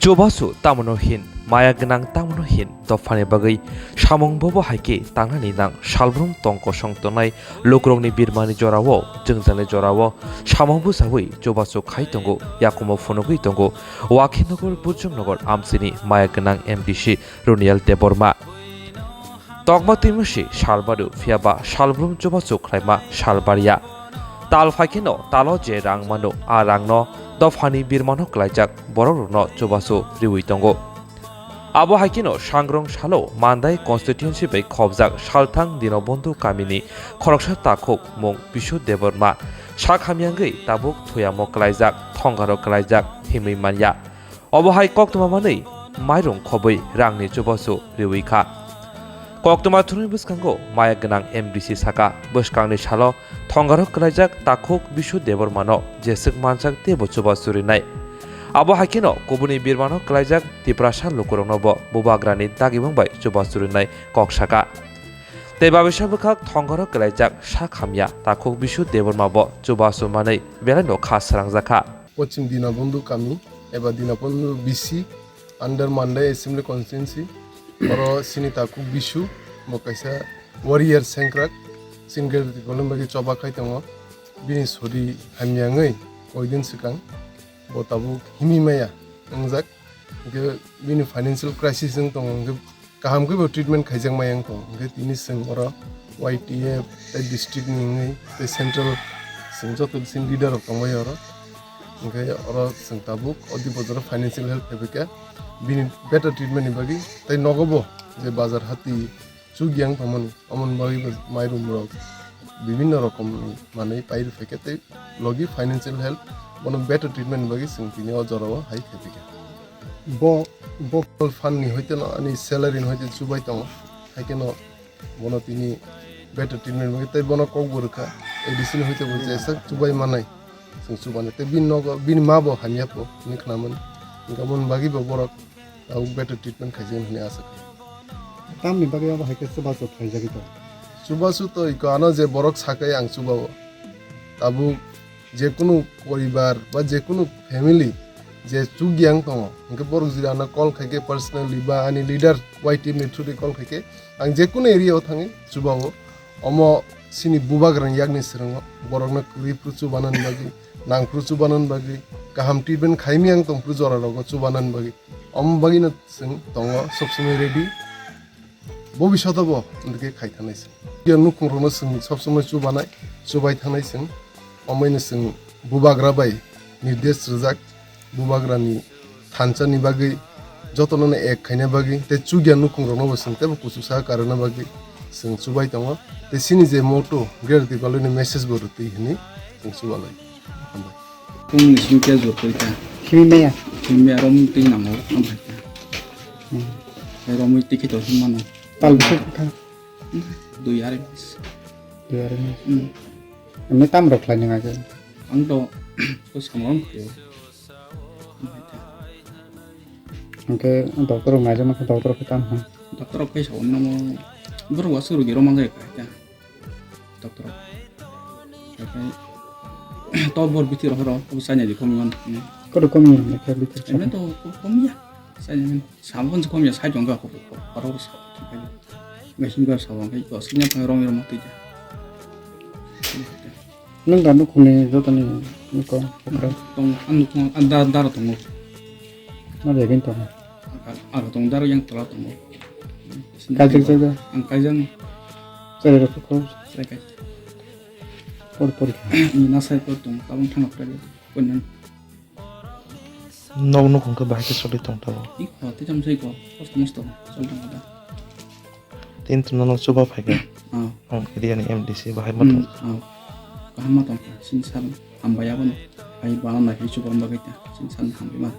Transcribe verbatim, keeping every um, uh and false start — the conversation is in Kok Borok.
Chubasu tamoni hin, maya gwnang tamoni hin, dophani bagwi samung bobo hai khe tangnani nang. Salbrum tong kosong tongnai lukurokni birmani jorao, jwngjalni jorao samung bwsaui chubasu khai tongo, yakumo phunugwi tongo Wakhinogor Bujongnogo amchini maya gwnang M D C Runiel Debbarma. Tokma twimasi sal bario, phiyaba salbrum chubachu khlaima sal barya. Tal phaikheno talo je rang mano, a rangno dophani birmano klaijak borokrokno chubachu riui tongo. Abo hai kheno sangrong salo Mandai constituency bai khobjak Salthang Dinobondhu kamini khoroksa takhuk mung Bishu Debbarma sak hamyangwi tabuk thuyamo klaijak, thongaro klaijak himwi manya. Obo hai koktwma manwi mairung khobwi rangni chubachu riui kha. Koktwma thwngwi bwskango maya gwnang M D C saka, bwskangni salo thongaro klaijak takhuk Bishu Debbarmano jeswk manjak teibo chubachu rinai. Abo hai kheno kubuni birmano klaijak Tiprasa lukuroknobo bubagrani dagimung bai chubachu rinai kok saka. Tei babisa bwkhak thongaro klaijak sak hamya takhuk Bishu Debbarmabo chubachu manwi belaino kha srangjakha. Pochim Dinabondhu kami eba Dinabondhu B C under Mandai Assembly Constituency. Oro sini takhuk Bishu, bo kaisa warrior sengkrak, sini gari kolom bagwi choba khai tongo. Bini sori hamya wngwi koidin swkang bo tabuk himwi maya wngjak. Hwnkhe bini financial crisis wng tongo, hwnkhe kaham khe bo treatment khaijak maya wng tongo. Hwnkhe tini chwng oro Y T F tei district ni wngwi tei central chwng joto chini leader rok tongbai oro. Hwnkhe oro chwng tabuk o di bojoro financial help khaiphaikha bini better treatment ni bagwi. Tei nogo bo je bazar hati chukya wng tongmani, omoni bagwi bo mairum rok bibinno rokomni manwi pai rwphaikha tei logi financial help bono better treatment ni bagwi chwng tini o jorao hai khaiphaikha. Bo, bo fund ni hoite no ani salary ni hoite chubai tongo, hai kheno bono tini better treatment bagwi tei bono kok bo rwkha, A D C ni hoite bo jesa chubai manai chwng chubani tei bini nogo bini ma bo hamya po hwnwi khnamani, hwnkhe aboni bagwi bo borok tabuk better treatment khaijak hwnwi asa kha. Tamni bagwi abo hai khe chubachu khlaijagwi tongo? Chubachu to iko ano je borok sakai ang chubao. Tabuk jekunu poribar ba jekunu family je chukya wng tongo, hwnkhe borok jodi ano call khaikhe personally ba ani leader Y T F ni through di call khaikhe ang jekunu area o thangwi chubao. Omo chini bubagrani yakni swrwngo borokno kwrwi phuru chubanani bagwi, nang phuru chubanani bagwi, kaham treatment khaimya wng tong phuru jora rogo chubanani bagwi. Omo bagwino chwng tongo sob somoi ready. Bobishoto bo hwnkhe khai thangnai chwng. Phiya nukhungrokno chwng sob somoi chubanai, chubai thangnai chwng. Omoino chwng bubagra bai nirdesh rwjak, bubagrani thansa ni bagwi, jotono no ek khaina bagwi, tei chukya nukhungrokno bo chwng teibo kuchuksa karana bagwi chwng chubai tongo. Tei chini je motto, Greater Tipralandni message bo rwtwi hwnwi chwng chubalai. Hambai. Chwngni simi khe jotoi kha. Simi maya. Simi maya romwi twi nango, hambai kha. Hmm. Tei romwi twi khe to him mano. Tal bwswk kha. Dui arai mas. Dui arai mas. Hmm. Emni tam rok khlai nang age. Ang to, to samung khayo. Hambai kha. Hwnkhe doctor rok naijak mankha, doctor rok khe tam hwn. Doctor rok khe sa hwn namo. Borok wasuk rok di romang jai kha. Doctor. Oke. To bor bithi rohoro, obo chaya di komi man. Kodo komi man, lekha bithi. Emne to komi ya. Chaya man. Sabon komi ya, sai jongga ko, ko, ko, ko, ko, ko. Messenger sabon kai to, sinya pa rong rong mati ja. Nung da nukuni jotoni nuko, okra. Tong, an nukung, an da, da tongo. Ma begin tongo. Aro tong daro yang tola tongo. Kaijak jaga. Ang kaijak no. Chari rok kho. Chari kai. Por por. Ni nasai por tong tabang thang kra. Konan. Nog nuk hwnkhe bahai khe choli tong tabo. Ik ho te jam sai ko. Kosto mosto. Chol tong da. Tin tun no chuba phai khe. Ah. Ang area ni M D C bahai ma tong. Ah. Kaham ma tong. Sin sal hambai abono. Ai bana na hi chuba bagwi ta. Sin sal hambai ma.